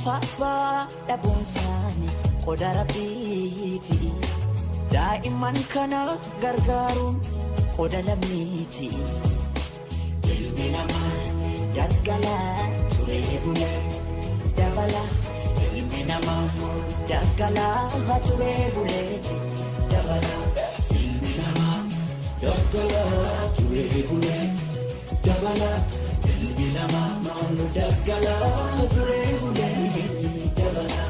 Haadhaaf abbaa dhabuun isaanii qoda rabbiiti. Daa'imman kana gargaaruun qoda lammiiti. Ilmi namaa daggalaa turee bulee dabala. Ilmi namaa daggalaa turee buleeti dabala. Ilmi namaa daggalaa turee bulee dabala. Ilmi namaa daggalaa turee buleeti dabala.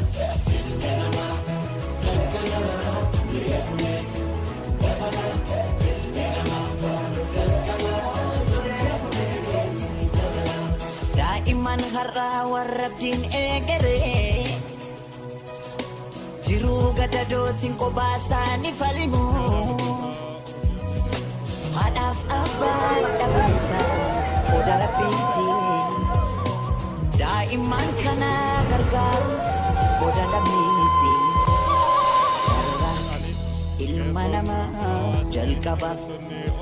Ilmi namaa daggalaa turee buleeti dabala. Ilmi namaa daggalaa turee buleeti dabala. Daa'imman har'aa warra abdiin eegalee jiruu gadadootiin kophaa isaanii falmu. Haadhaaf abbaan dhabuunsaa qoda rabbiiti. Daa'imman kana gargaaru qoda lammiiti. Har'a ilma namaa jalqabaaf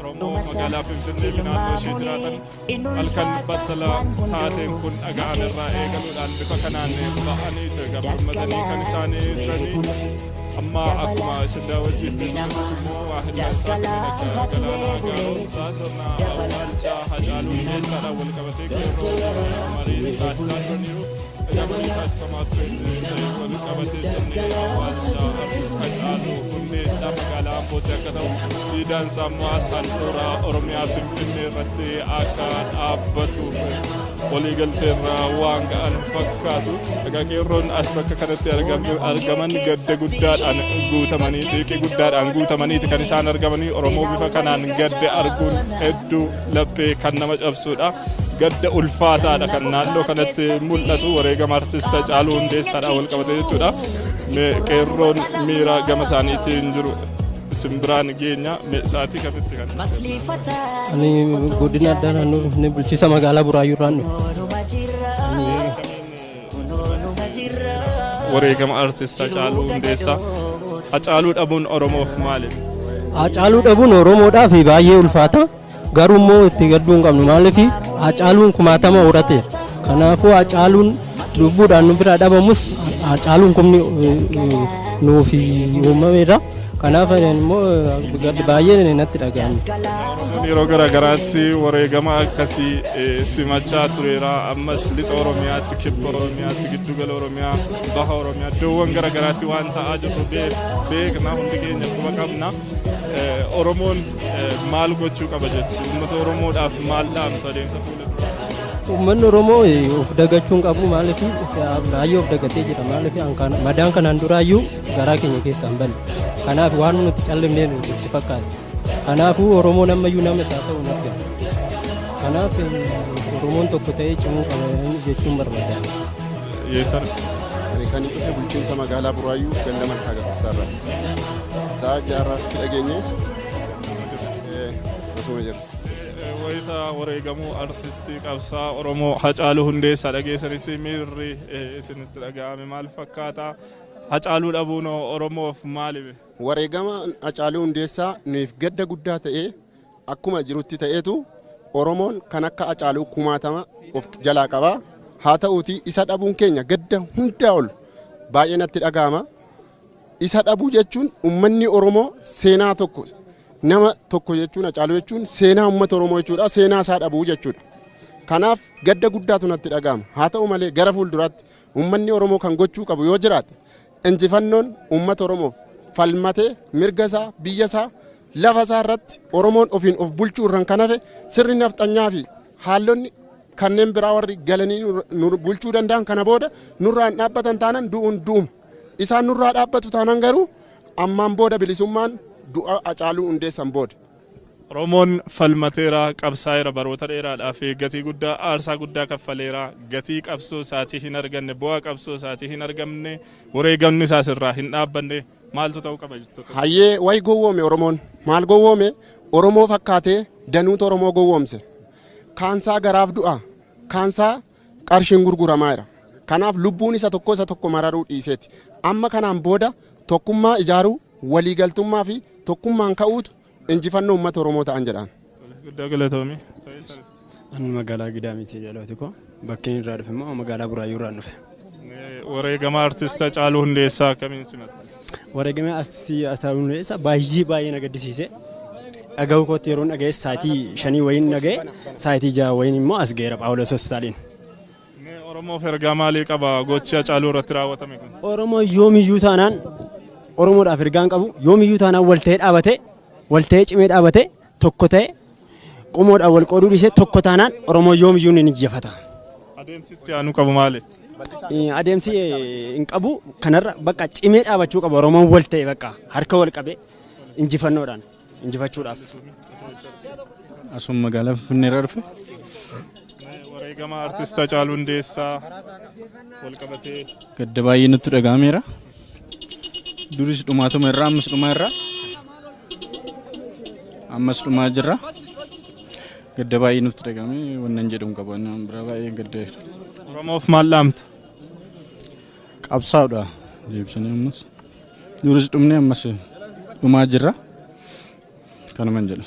Oromoo magaalaa Finfinnee fi naannoo ishee jiraatan halkan battala taateen kun dhaga'an irraa eegaluudhaan bifa kanaan ba'anii birmatanii kan isaan jiranii. Amma akkuma isin daawwachiifne jirtus immoo waa hidhaan isaa kanneen akka Galaanaa Gaaromsaa sirna awwaalchaa Hacaaluu Hundeessaadhaan wal qabatee qeerroo marii taasisaa turaniiru. Egaa marii taasifamaa ture wal qabatee sirni awwaalchaa artist Hacaaluu Hundeessaa magaalaa Ambootti akka ta'u, siidaan isaa immoo as handhuura Oromiyaa Finfinnee irratti akka dhaabbatuuf waliigalteerra waan ga'an fakkaatu. Egaa qeerroon as bakka kanatti argaman gadda guddaadhaan guutamanii, xiiqii guddaadhaan guutamaniiti kan isaan argamanii. Oromoo bifa kanaan gadda arguun hedduu laphee kan nama cabsuudha. Gadda ulfaataadha kan naannoo kanatti mul'atu wareegama artist Hacaaluu Hundeessaadhaan wal qabate jechuudha. Qeerroon miira gama isaaniitiin jiru simbiraan geenya sa'aatii kamitti kan Ani godina addaa naannoo Finfinnee bulchiinsa magaalaa Buraayyuu irraan dhufe. Wareegama artist Hacaaluu Hundeessaa. Hacaaluu dhabuun Oromoof maali? Hacaaluu dhabuun Oromoodhaaf baay'ee ulfaata. Garuu immoo itti gadduu hin qabnu. Maaliif Hacaaluun kumaatama horateera. Kanaafuu Hacaaluun lubbuudhaan nu biraa dhabamus Hacaaluun kumni nuuf uumameera. Kanaaf immoo baay'ee natti dhaga'ame. Oromoon yeroo garaa garaatti wareegama akkasii simachaa tureera. Ammas lixa Oromiyaatti, kibba Oromiyaatti, giddugala Oromiyaa, baha Oromiyaa iddoowwan garaa garaatti waan ta'aa jirru beekna, hundi keenya quba qabna. Oromoon maal gochuu qaba jettu? Uummata Oromoodhaaf maal dhaamtu adeemsa fuula duraa? Uummanni Oromoo of dagachuu hin qabu. Maaliif baay'ee of dagatee jira. Maaliif madaan kanaan duraayyuu garaa keenya keessaa hin banne. Kanaaf waan nuti callifnee nuti fakkaata. Kanaafuu Oromoon ammayyuu nama isaa ta'uu hin argamu. Kanaaf Oromoon tokko ta'ee cimuu qaba jechuun barbaada. Yeessan. Ani kan dhufe bulchiinsa magaalaa Buraayyuu ganda Malkaa Gafarsaa irraa. Sa'a 6rraatti dhageenye osuma jira. Wayita wareegamuu artistii qabsaa Oromoo Hacaaluu Hundeessaa dhageessanitti miirri isinitti dhaga'ame maal fakkaata? Hacaaluu dhabuun Oromoof maali? Wareegama Hacaaluu Hundeessaa nuuf gadda guddaa ta'ee akkuma jirutti ta'eetu Oromoon kan akka Hacaaluu kumaatama of jalaa qaba. Haa ta'uutii isa dhabuun keenya gadda hundaa ol baay'ee natti dhaga'ama. Isa dhabuu jechuun uummanni Oromoo seenaa tokko nama tokko jechuun Hacaaluu jechuun seenaa uummata Oromoo jechuudha. Seenaa isaa dhabuu jechuudha. Kanaaf gadda guddaatu natti dhaga'ama. Haa ta'u malee gara fuulduraatti uummanni Oromoo kan gochuu qabu yoo jiraate injifannoon uummata Oromoof falmatee mirga isaa, biyya isaa, lafa isaa irratti Oromoon ofiin of bulchuu irraan kan hafe sirni nafxanyaa fi haalonni kanneen biraa warri galanii nu bulchuu danda'an kana booda nurraan dhaabbatan taanan du'uun du'uma. Isaan nurraa dhaabbatu taanan garuu ammaan booda bilisummaan du'a Hacaaluu Hundeessan booda. Oromoon falmateera, qabsaa'eera baroota dheeraadhaaf gatii guddaa, aarsaa guddaa kaffaleera. Gatii qabsoo isaatii hin arganne, bu'aa qabsoo isaatii hin argamne, wareegamni isaas irraa hin dhaabbanne. Maaltu ta'uu qaba jettu? Hayyee wayi gowwoome Oromoon. Maal gowwoome? Oromoo fakkaatee danuutu Oromoo gowwoomse. Kaansaa garaaf du'a, kaansaa qarshiin gurguramaa jira. Kanaaf lubbuun isa tokko isa tokko mararuu dhiiseeti. Amma kanaan booda tokkummaa ijaaruu, waliigaltummaa fi tokkummaan ka'uutu injifannoo uummata Oromoo ta'an jedhaan. Guddaa galatoomi. Ani magaalaa Gidaamiiti dhalooti koo. Bakkeen irraa dhufe immoo magaalaa Buraayyuu irraan dhufe. Wareegama artist Hacaaluu Hundeessaa akkamiin simatta? Wareegama artistii Hacaaluu Hundeessaa baay'ee baay'ee na gaddisiise. Dhaga'uu kootti yeroon dhaga'e sa'aatii 5 wayiin dhaga'e, sa'aatii 6 wayiin immoo as ga'eera Phaawulos Hospitaaliin. Mee Oromoof ergaa maalii qaba gochi Hacaaluu irratti raawwatame kun? Oromoo yoomiyyuu taanaan Oromoodhaaf ergaan qabu yoomiyyuu taanaan wal ta'ee dhaabate, wal ta'ee cimee dhaabate, tokko ta'e qomoodhaan wal qooduu dhiisee tokko taanaan Oromoo yoomiyyuu ni injifata. Adeemsi itti aanu qabu maali? Adeemsi hin qabu kanarra bakka cimee dhaabachuu qaba Oromoon wal ta'e bakka harka wal qabee injifannoodhaan injifachuudhaaf. Asuma magaalaa Finfinnee irraa dhufe. Wareegama artist Hacaaluu Hundeessaa wal qabatee. Gadda baay'ee nutti dhaga'ameera. Duris dhumaatuma irraa ammas dhumaa irraa ammas dhumaa jirra. Gadda baay'ee nutti dhaga'ame wannan jedhamu qaba. Inni biraa baay'ee gadda. Oromoof maal dhaamta? Qabsaa'udha deebisanii ammas. Duris dhumne ammas dhumaa jirra. Kanuman jedha.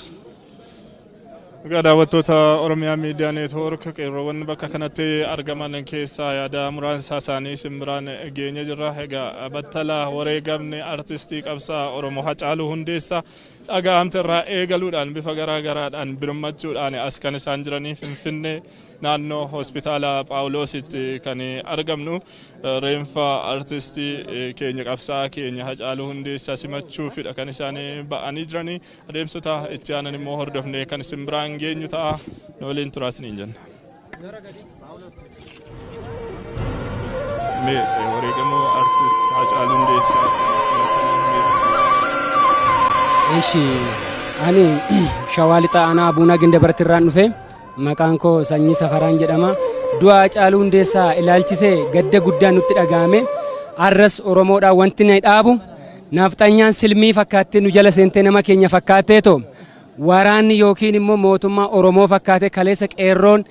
Egaa daawwattoota Oromiyaa Miidiyaa Neetwoork, qeerroowwan bakka kanatti argaman keessaa yaada muraasa isaanii simbiraan geenye jirra. Egaa battala wareegamni artistii qabsaa Oromoo Hacaaluu Hundeessaa dhaga'amte irraa eegaluudhaan bifa garaa garaadhaan birmachuudhaan as kan isaan jiranii Finfinnee naannoo hospitaala Phaawuloositti kan argamnu reenfa artistii keenya qabsaa keenya Hacaaluu Hundeessaa simachuufidha kan isaan ba'anii jiranii. Adeemsota itti aanan immoo hordofnee kan isin biraan geenyu ta'a. Nu waliin turaa isiniin jenna. Mee wareegamuu artist Hacaaluu Hundeessaa simattanii mee Ishi ani Shawaa Lixaa aanaa Abuunaa Gindabarat irraan dhufe, maqaan koo Sanyii Safaraan jedhama. Du'a Hacaaluu Hundeessaa ilaalchisee gadda guddaan nutti dhaga'ame. Arras Oromoodhaan wanti na dhaabu nafxanyaan silmii fakkaattee nu jala seentee nama keenya fakkaattee too waraanni yookiin immoo mootummaa Oromoo fakkaatee kaleessa qeerroon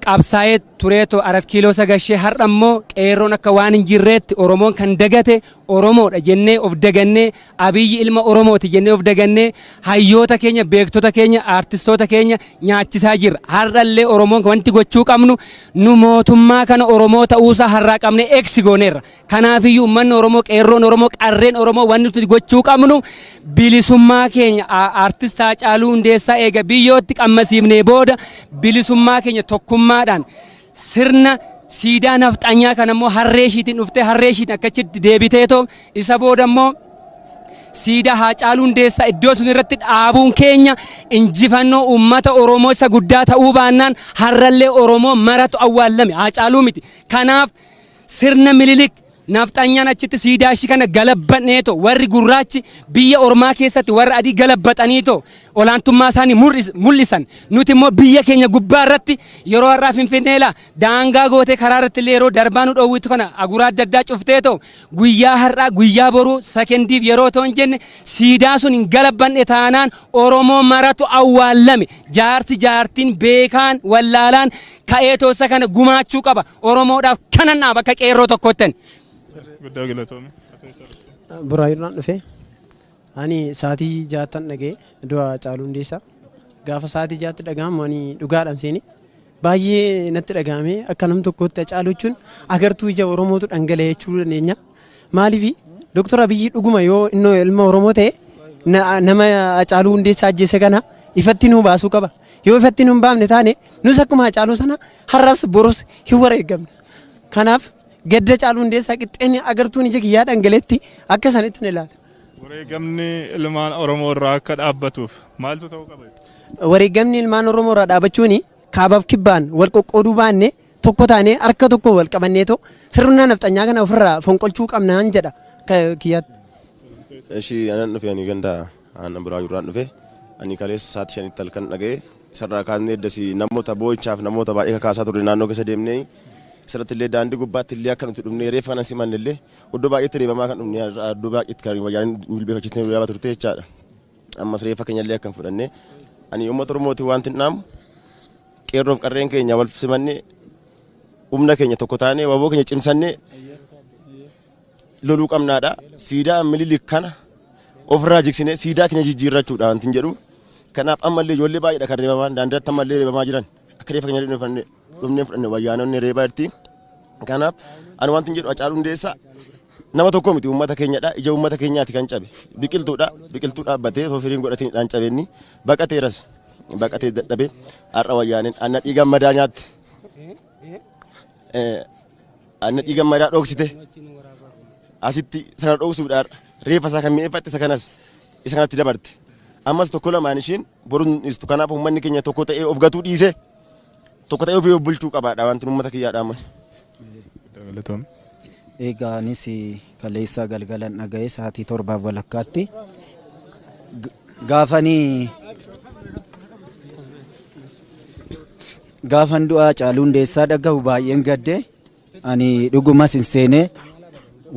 qabsaa'ee tureetoo Arat Kiiloo sagashee, har'a immoo qeerroon akka waan hin jirreetti Oromoon kan dagate Oromoodha jennee of dagannee, Abiyyi ilma Oromooti jennee of dagannee, hayyoota keenya, beektota keenya, aartistoota keenya nyaachisaa jirra. Har'allee Oromoon wanti gochuu qabnu nu mootummaa kana Oromoo ta'uusaa har'aa qabnee eksi gooneerra. Kanaafiyyuu uummanni Oromoo, qeerroon Oromoo, qarreen Oromoo wanti nuti gochuu qabnu bilisummaa keenya aartist Haacaaluu Hundeessaa eega biyyootti qammasiifnee booda bilisummaa keenya tokkummaadhaan sirna siidaa nafxanyaa kana immoo harree ishiitiin dhuftee harree ishiitiin akkachitti deebiteetoo isa booda immoo siidaa Haacaaluu Hundeessaa iddoo sun irratti dhaabuun keenya injifannoo uummata Oromoo isa guddaa ta'uu baannaan har'allee Oromoo maratu awwaallame, Haacaaluu miti. Kanaaf sirna Mililik nafxanyaan achitti siidaa ishii kana galabbanneetoo warri gurraachi biyya ormaa keessatti warra adii galabbaxaniitoo olaantummaa isaanii mul'isan, nuti immoo biyya keenya gubbaa irratti yeroo har'aa Finfinneelaa daangaa gootee karaa irratti illee yeroo darbaa nu dhoowwitu kana aguraa adda addaa cufteetoo guyyaa har'aa guyyaa boruu sekendiif yeroo otoo hin jenne siidaa sun hin galabbanne taanaan Oromoo maratu awwaallame. Jaarsi, jaartiin, beekaan, wallaalaan ka'eetoo isa kana gumaachuu qaba. Oromoodhaaf kanan dhaaba akka qeerroo tokkotten. Guddaa galatoome. Buraayyuudhaan dhufe. Ani sa'aatii 6ttan dhaga'e du'a Haacaaluu Hundeessaa. Gaafa sa'aatii 6tti dhaga'amu ani dhugaadhaan seeni. Baay'ee natti dhaga'ame. Akka nam tokkootti Haacaaluu jechuun agartuu ija Oromootu dhangala'e jechuu dandeenya. Maaliif Dooktar Abiyyi dhuguma yoo inni ilma Oromoo ta'e nama Haacaaluu Hundeessaa ajjeese kana ifatti nuu baasuu qaba. Yoo ifatti nu hin baafne taane nus akkuma Haacaaluu sana har'as borus hin wareegamna. Kanaaf gadda Haacaaluu Hundeessaa qixxeen agartuun ija kiyyaa dhangala'etti akka sanitti ni ilaala. Wareegamni ilmaan Oromoo irraa akka dhaabbatuuf maaltu ta'uu qaba? Wareegamni ilmaan Oromoo irraa dhaabachuun kaabaaf kibbaan wal qoqqooduu baanne tokko taanee harka tokko wal qabanneetoo sirna nafxanyaa kana ofirraa fonqolchuu qabnaan jedha kiyyaatti. Eshi anan dhufe, ani ganda aannan Buraayyuurraan dhufe. Ani kaleessa sa'aatii 5tti halkan dhaga'e. Isarraa kaasnee eddasi namoota boo'ichaaf namoota baay'ee kakaasaa turre, naannoo keessa deemnee isarratti illee daandii gubbaatti illee akka nuti dhufnee reeffa kana simanne illee iddoo baay'eetti reebamaa kan dhufne, iddoo baay'eetti kan wayyaan jilbeeffachiisnee reebaa turte jechaadha. Ammas reeffa keenya illee akka hin fudhanne ani uummata Oromootiin wanti hin dhaamu qeerroof qarreen keenya wal simannee humna keenya tokko taanee waboo keenya cimsannee loluu qabnaadha. Siidaa Mililik kana ofirraa jigsinee siidaa keenya jijjiirrachuudha wanti hin jedhu. Kanaaf ammallee ijoollee baay'eedha kan reebaman, daandiirratti ammallee reebamaa jiran. Akka reeffa keenya dhufnee fudhanne wayyaanonni reebaa jirti. Kanaaf ani wanti jedhu Hacaaluu Hundeessaa nama tokko miti, uummata keenyadha. Ija uummata keenyaati kan cabe. Biqiltuudha. Biqiltuu dhaabbatee osoo firiin godhatiin cabe inni baqateeras. Baqatee dadhabee har'a wayyaaneen anna dhiigan madaa nyaatte. Anna dhiigan madaa dhoksite. Asitti sana dhoksuudhaan reeffa isaa kan mi'eeffatte isa kanas isa kanatti dabarte. Ammas tokko lamaan ishiin boruun dhiistu. Kanaaf uummanni keenya tokko ta'ee of gatuu dhiisee tokko ta'ee ofii of bulchuu qabaadha wanti uummata kiyyaadha amma. Egaa anis kaleessa galgalan dhaga'ee sa'aatii 7:30tti gaafan du'a Hacaaluu Hundeessaa dhaga'u baay'een gadde. Ani dhugumas hin seene,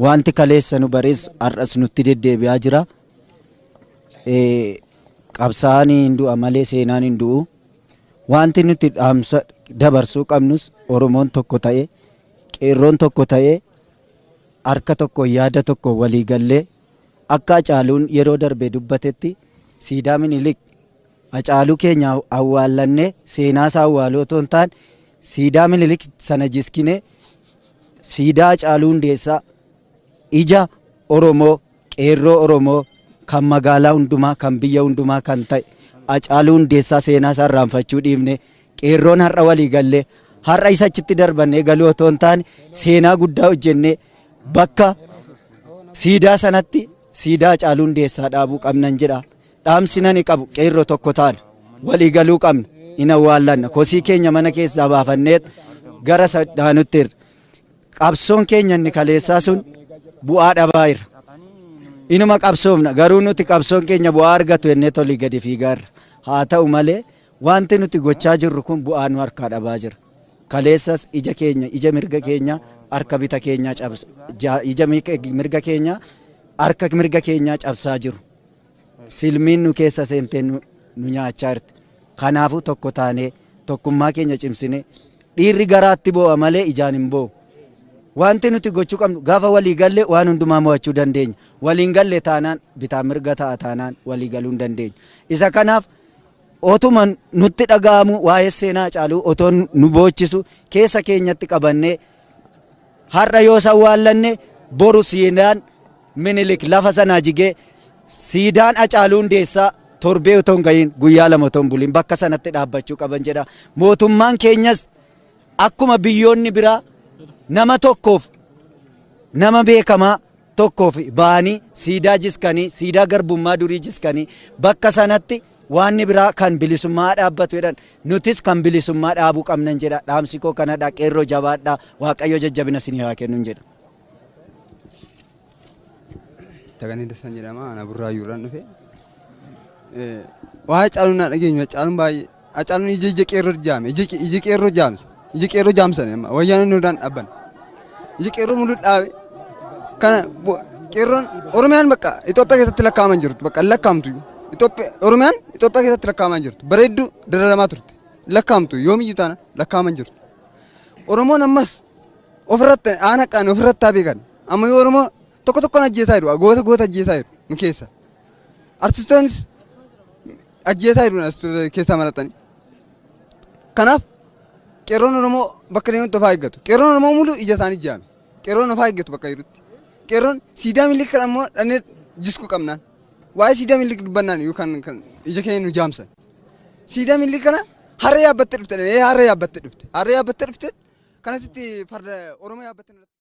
wanti kaleessa nu barees har'as nutti deddeebi'aa jira. Qabsaa'aan hin du'a malee seenaan hin du'u. Wanti nuti dhaamsa dabarsuu qabnus Oromoon tokko ta'e, qeerroon tokko ta'e, harka tokko yaada tokko walii gallee akka Hacaaluun yeroo darbe dubbatetti siidaa Minilik Hacaaluu keenya awwaallannee seenaa isaa awwaaluu otoo hin taane siidaa Minilik sana jiskine siidaa Hacaaluu Hundeessaa ija Oromoo, qeerroo Oromoo kan magaalaa hundumaa kan biyya hundumaa kan ta'e Hacaaluu Hundeessaa seenaa isaa irraanfachuu dhiifne qeerroon har'a walii gallee har'a isa achitti darbannee galuu otoo hin taane seenaa guddaa hojjennee bakka siidaa sanatti siidaa Hacaaluu Hundeessaa dhaabuu qabnan jedha. Dhaamsi nani qabu qeerroo tokko taana walii galuu qabna, hin awwaallanna kosii keenya mana keessaa baafannee gara dhaanutti irra. Qabsoon keenya inni kaleessaa sun bu'aa dhabaa jira. Inuma qabsoofna garuu nuti qabsoon keenya bu'aa argatu jennee tolii gadi fiigaa jirra. Haa ta'u malee wanti nuti gochaa jirru kun bu'aa nu harkaa dhabaa jira. Kaleessas ija keenya, ija mirga keenya harka bita keenyaa cabsa, ija mirga keenya harka mirga keenyaa cabsaa jiru. Silmiin nu keessa seentee nu nyaachaa jirti. Kanaafuu tokko taanee tokkummaa keenya cimsine dhiirri garaatti boo'a malee ijaan hin boo'u. Wanti nuti gochuu qabnu gaafa walii galle waan hundumaa mo'achuu dandeenya. Waliin galle taanaan bitaa mirga ta'a taanaan walii galuu hin dandeenyu. Isa kanaaf otuma nutti dhaga'amu waa'ee seenaa Hacaaluu otoo nu boochisu keessa keenyatti qabannee har'a yoo sawwaallanne boru siidaan Minilik lafa sanaa jigee siidaan Hacaaluu Hundeessaa torbee otoo hin gahiin guyyaa lama otoo hin bulin bakka sanatti dhaabbachuu qaban jedha. Mootummaan keenyas akkuma biyyoonni biraa nama tokkoof nama beekamaa tokkoof ba'anii siidaa jiskanii siidaa garbummaa durii jiskanii bakka sanatti waanni biraa kan bilisummaa dhaabbatu jedhan nutis kan bilisummaa dhaabuu qabnan jedha. Dhaamsi koo kanadha. Qeerroo jabaadha. Waaqayyo jajjabina isinii haa kennuun jedha. Taganee Dastaan jedhama. Ana Burraayyuurraan dhufe. Waa Hacaaluun naa dhageenyu. Hacaaluun baay'ee. Hacaaluun ija qeerroo jaame. Ija qeerroo jaamse. Ija qeerroo jaamsan amma. Wayyaanonni nurraan dhaabban. Ija qeerroo muluu dhaabe. Kana qeerroon Oromiyaan bakka Itoophiyaa keessatti lakkaa'aman jirtu. Bakka lakkaa'amtu. Itoophiyaa Oromiyaan Itoophiyaa keessatti lakkaa'aman jirtu. Bareedduu dararamaa turte. Lakkaa'amtu yoomiyyuu taana lakkaa'aman jirtu. Oromoon ammas ofirratti aan haqqaan ofirratti haa beekan. Amma yoo Oromoo tokko tokkoon ajjeesaa jiru. Goota goota ajjeesaa jiru nu keessa. Artistoonnis ajjeesaa jiru as keessaa maratanii. Kanaaf qeerroon Oromoo bakka deemutti of haa eeggatu. Qeerroon Oromoo mulu ija isaanii jaame. Qeerroon of haa eeggatu bakka jirutti. Qeerroon siidaa Minilik kan ammoo dhannee jiskuu qabnaan. Waa'ee siidaa Minilik dubbannaan yookaan kan ija keenya nu jaamsan. Siidaa Minilik kana harree yaabbattee dhufte. Harree yaabbattee dhufte. Harree yaabbattee dhufte. Kanasitti farda Oromoo yaabbattee.